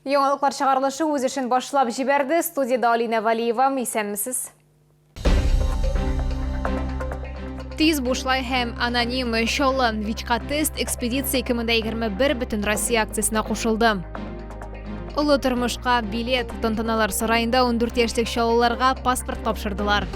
Яңалыклар чыгарылышы үз эшен башлап җибәрде. Студиядә Алинә Валиева. Исәнмесез. Тиз, бушлай һәм аноним Чаллы ВИЧка тест экспедиция 2021 бөтен Россия акциясенә кушылды. Олы тормышка билет тантаналар сараенда 14 яшьлек чаллыларга паспорт тапшырдылар.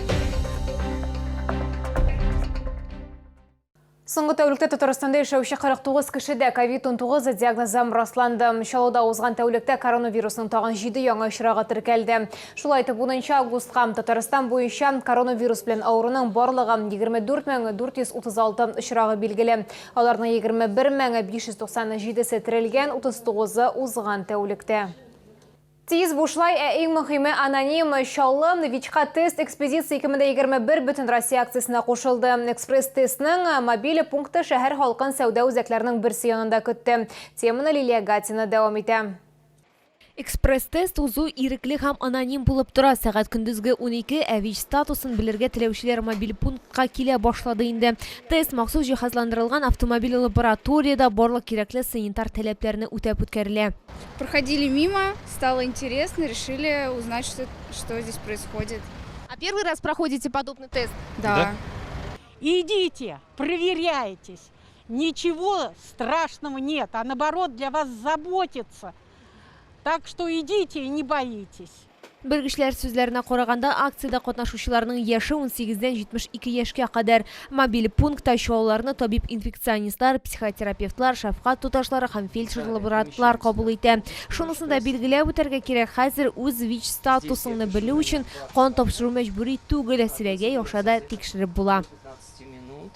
Соңгы тәүлектә Татарстанда яшәүче 49 кешедә ковид-19 диагнозы расланды. Чаллыда узган тәүлектә коронавирусның тагын 7 яңа очрагы теркәлде. Шулай итеп, 10 августка Татарстан буенча коронавирус белән авыруның барлыгы 24 436 очрагы билгеле. Аларның 21 597-се терелгән, 39-ы узган тәүлектә. Тиз, бушлай, ә иң мөхиме аноним. Чаллы ВИЧка тест экспедиция 2021 Бөтенроссия акциясенә кушылды. Экспресс-тестның мобиль пункты шәһәр халкын сәүдә үзәкләренең берсе янында көтте. Теманы Лилия Гатина дәвам итә. Экспресс-тест узу ирекле һәм аноним булып тора. Сәгать көндезге 12, ә ВИЧ статусын белергә теләүчеләр мобиль пунктка килә башлады инде. Тест махсус җиһазландырылган автомобиль лабораториядә барлык кирәкле санитар таләпләрне үтәп үткәрелә. Проходили мимо, стало интересно, решили узнать, что, что здесь происходит. А первый раз проходите подобный тест? Да. Да. Идите, проверяйтесь. Ничего страшного нет, а наоборот для вас заботятся. Так что идите и не боитесь. Белгечләр сүзләренә караганда, акциядә катнашучыларның яше 18-дән 72 яшькә кадәр. Мобиль пунктта чаллыларны табиб-инфекционистлар, психотерапевтлар, шәфкать туташлары һәм фельдшер-лаборантлар кабул итә. Шунысын да билгеләп үтәргә кирәк, хәзер үз ВИЧ статусыңны белү өчен кан тапшыру мәҗбүри түгел, селәгәй аша да тикшереп була.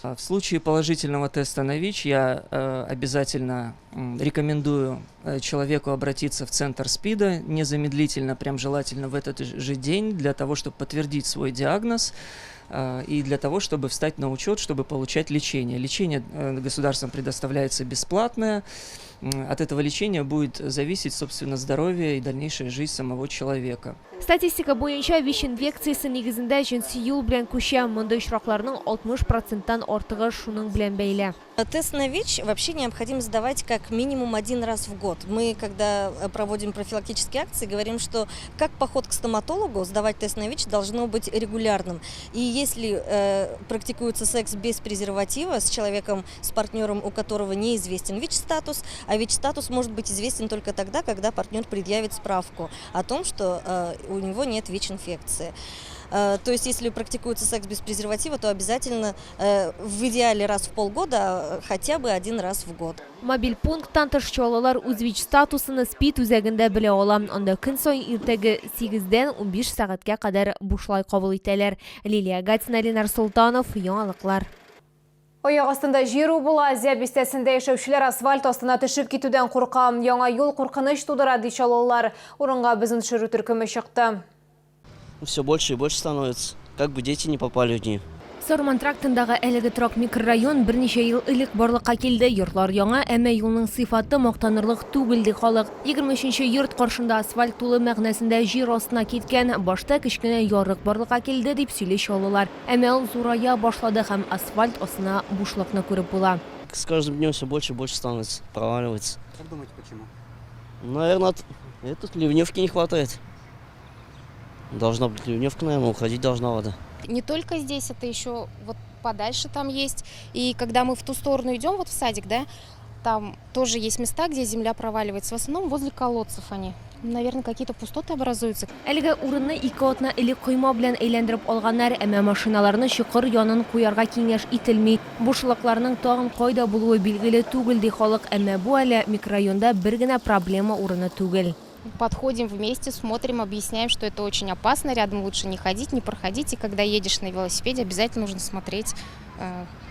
В случае положительного теста на ВИЧ я обязательно рекомендую человеку обратиться в центр СПИДа незамедлительно, прям желательно в этот же день, для того, чтобы подтвердить свой диагноз и для того, чтобы встать на учет, чтобы получать лечение. Лечение государством предоставляется бесплатное. От этого лечения будет зависеть, собственно, здоровье и дальнейшая жизнь самого человека. Статистика буенча, ВИЧ инфекциясе нигезендә җенси юл белән күчә. Мондый очракларның 60 проценттан артыгы шуның белән бәйле. Тест на ВИЧ вообще необходимо сдавать как минимум один раз в год. Мы, когда проводим профилактические акции, говорим, что как поход к стоматологу, сдавать тест на ВИЧ должно быть регулярным. И если практикуется секс без презерватива с человеком, с партнером, у которого неизвестен ВИЧ-статус, а ВИЧ-статус может быть известен только тогда, когда партнер предъявит справку о том, что у него нет ВИЧ-инфекции. То есть, если практикуется секс без презерватива, то обязательно в идеале раз в полгода, а хотя бы один раз в год. Мобиль пункттан тыш чаллылар үз ВИЧ статусын СПИД үзәгендә белә ала. Анда көн саен иртәге 8-дән 15 сәгатькә кадәр бушлай кабул итәләр. Лилия Гатина, Ленар Солтанов, Яңалыклар. Аяк астында җир убыла, Зәб бистәсендә яшәүчеләр асфальт астына төшеп китүдән курка. Яңа юл куркыныч тудыра, ди чаллылар. Урынга безнең төшерү төркеме чыкты. Все больше и больше становится, как бы дети не попали в них. Сарман трактындагы әлеге торак микрорайон берничә ел элек барлыкка килде. Йортлар яңа, әмма юлның сыйфаты мактанырлык түгел, ди халык. 23 нче йорт каршында асфальт тулы мәгънәсендә җир астына киткән. Башта кечкенә ярык барлыкка килде, дип сөйли чаллылар. Әмма ул зурая башлады һәм асфальт астына бушлыкны күреп була. С каждым днем все больше и больше становится, проваливается. Как думаете, почему? Наверное, от этот, ливневки не хватает. Должна быть ливневка, наверное, уходить должна вода. Не только здесь, это еще вот подальше там есть. И когда мы в ту сторону идем, вот в садик, да, там тоже есть места, где земля проваливается. В основном возле колодцев они. Наверное, какие-то пустоты образуются. Әлеге урынны ике атна элек койма белән әйләндереп алганнар, әмма машиналарны чокыр янын куярга киңәш ителми. Бушлыкларның тагын кайда булуы билгеле түгел, ди халык, әмма бу әле микрорайонда бер генә проблема урыны түгел. Подходим вместе, смотрим, объясняем, что это очень опасно, рядом лучше не ходить, не проходить. И когда едешь на велосипеде, обязательно нужно смотреть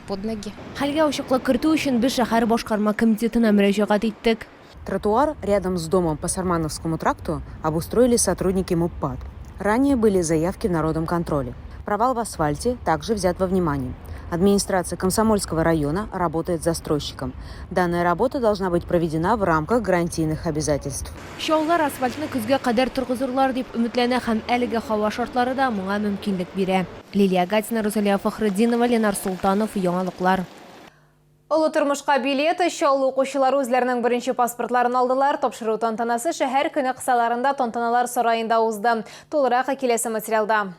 под ноги. Хәлгә ачыклык кертү өчен без шәһәр башкарма комитетына мөрәҗәгать иттек. Тротуар рядом с домом по Сармановскому тракту обустроили сотрудники МУППАД. Ранее были заявки в Народном контроле. Провал в асфальте также взят во внимание. Администрация Комсомольского района работает с застройщиком. Данная работа должна быть проведена в рамках гарантийных обязательств. Чаллылар асфальтны көзгә кадәр торгызырлар дип өметләнә һәм әлеге һава шартлары да моңа мөмкинлек бирә. Лилия Гатина, Рузалия Фәхретдинова, Ленар Солтанов, Яңалыклар. Олы тормышка билет, Чаллы укучылары үзләренең беренче паспортларын алдылар. Тапшыру тантанасы шәһәр көне кысаларында Тантаналар сараенда узды. Тулырак киләсе материалда.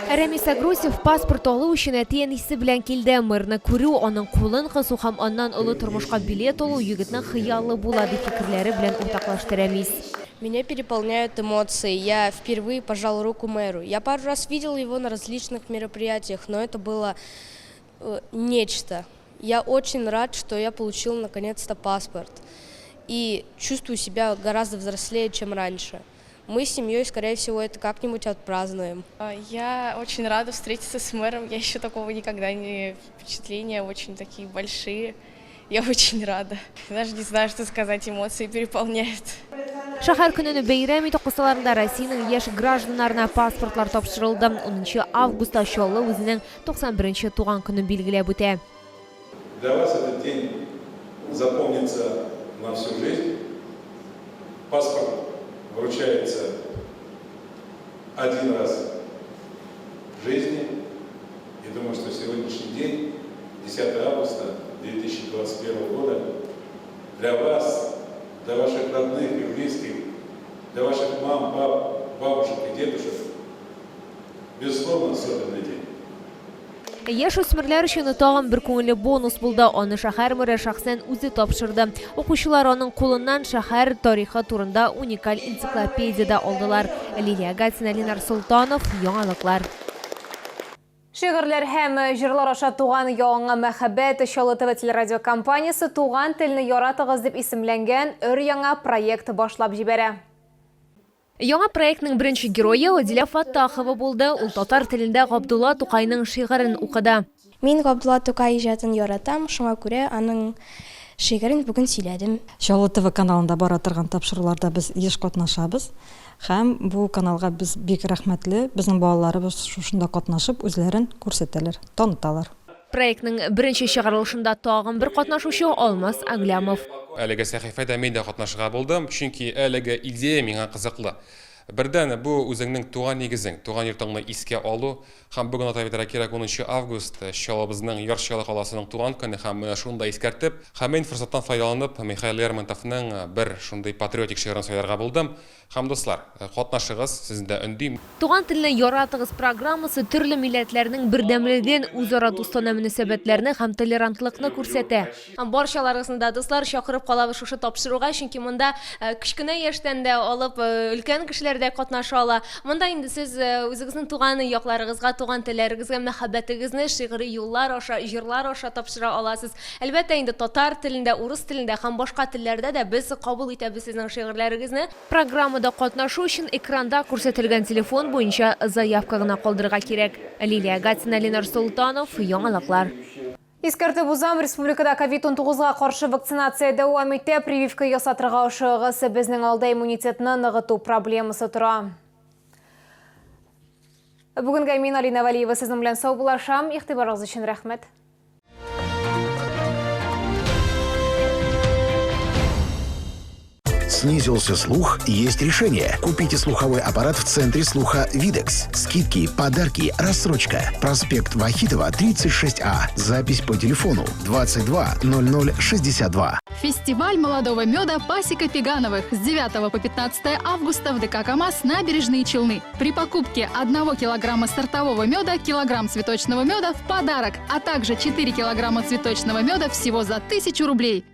Рәмис Агрусев паспорт алу өчен әти-әнисе белән килде. Мэрны күрү, аның кулын кысу һәм аннан олы тормышка билет алу егетнең хыялы була, дип фикерләре белән уртаклашты Рәмис. Меня переполняют эмоции. Я впервые пожал руку мэру. Я пару раз видел его на различных мероприятиях, но это было нечто. Я очень рад, что я получил наконец-то паспорт. И чувствую себя гораздо взрослее, чем раньше. Мы с семьей, скорее всего, это как-нибудь отпразднуем. Я очень рада встретиться с мэром. Я еще такого никогда не... Впечатления очень такие большие. Я очень рада. Даже не знаю, что сказать, эмоции переполняют. Шәһәр көнен бәйрәм итү кысаларында Россиянең яшь гражданнарына паспортлар тапшырылды. 10 августта Чаллы үзенең 91 нче туган көнен билгеләп үтә. Для вас этот день запомнится на всю жизнь. Паспорт вручается один раз в жизни. И думаю, что сегодняшний день, 10 августа 2021 года, для вас, для ваших родных и близких, для ваших мам, пап, бабушек и дедушек, безусловно, особенный день. Яшь үсмерләр өчен тагын бер күңелле бонус булды. Аны шәһәр мэры шәхсән үзе тапшырды. Укучылар аның кулыннан шәһәр тарихы турында уникаль энциклопедия дә алдылар. Лилия Гатина, Ленар Солтанов, Яңалыклар. Шигырьләр һәм җырлар аша туган ягыңа мәхәббәт Чаллы ТВ телерадиокомпаниясе Туган телне яратыгыз дип исемләнгән өр-яңа проект башлап җибәрә. Яңа проектның беренче герое Адилә Фаттахова булды. Ул татар телендә Габдулла Тукайның шигырен укыды. Мин Габдулла Тукай иҗатын яратам, шуңа күрә аның шигырен бүген сөйләдем. Чаллы ТВ каналында бара торган тапшыруларда без еш катнашабыз һәм бу каналга без бик рәхмәтле. Безнең балаларыбыз шушында катнашып, үзләрен күрсәтәләр, таныталар. Проектның беренче чыгарылышында тагын бер катнашучы Алмаз Әгъләмов. Әлеге сәхифәдә мин дә катнашырга булдым, чөнки әлеге идея миңа кызыклы. Бердән, бу үзеңнең туган нигезең, туган йортыңны искә алу. Һәм бүген атап әйтергә кирәк, унынчы август, Чаллыбызның, Яр Чаллы каласының туган көне һәм менә шуны да искәртеп, һәм мин форсаттан файдаланып, Михаил Лермонтовның бер шундый патриотик шигырен сайларга булдым. Һәм, дуслар, катнашыгыз, сезне дә өндим. Туган телне яратыгыз программасы төрле милләтләрнең бердәмлеген, үзара дустана мөнәсәбәтләрне һәм толерантлыкны күрсәтә. Барчаларыгызны да, дуслар, чакырып калабыз шушы тапшыруга, чөнки монда кечкенә яшьтән дә алып өлкән кешеләр дә катнаша ала. Монда инде сез үзегезнең туган якларыгызга, туган телләрегезгә мәхәббәтегезне шигъри юллар аша, җырлар аша тапшыра аласыз. Әлбәттә инде, татар телендә, урыс телендә һәм башка телләрдә дә без кабул итәбез сезнең шигырьләрегезне. Программада катнашу өчен экранда күрсәтелгән телефон буенча заявка гына калдырырга кирәк. Лилия Гатина, Ленар Солтанов, Яңалыклар. Искәртеп узам, республикада ковид-19 га каршы вакцинация дәвам итә. Прививка ясатырга ашыгыгыз, безнең алда иммунитетны ныгыту проблемасы тора. Бүгенгә мин, Алина Вәлиева, сезнең белән саубуллашам. Игътибарыгыз өчен рәхмәт. Снизился слух? Есть решение. Купите слуховой аппарат в центре слуха «Видекс». Скидки, подарки, рассрочка. Проспект Вахитова, 36А. Запись по телефону 22 00 62. Фестиваль молодого меда «Пасека Пегановых» с 9 по 15 августа в ДК «КамАЗ» Набережные Челны. При покупке 1 килограмма сортового меда, килограмм цветочного меда в подарок, а также 4 килограмма цветочного меда всего за 1000 рублей.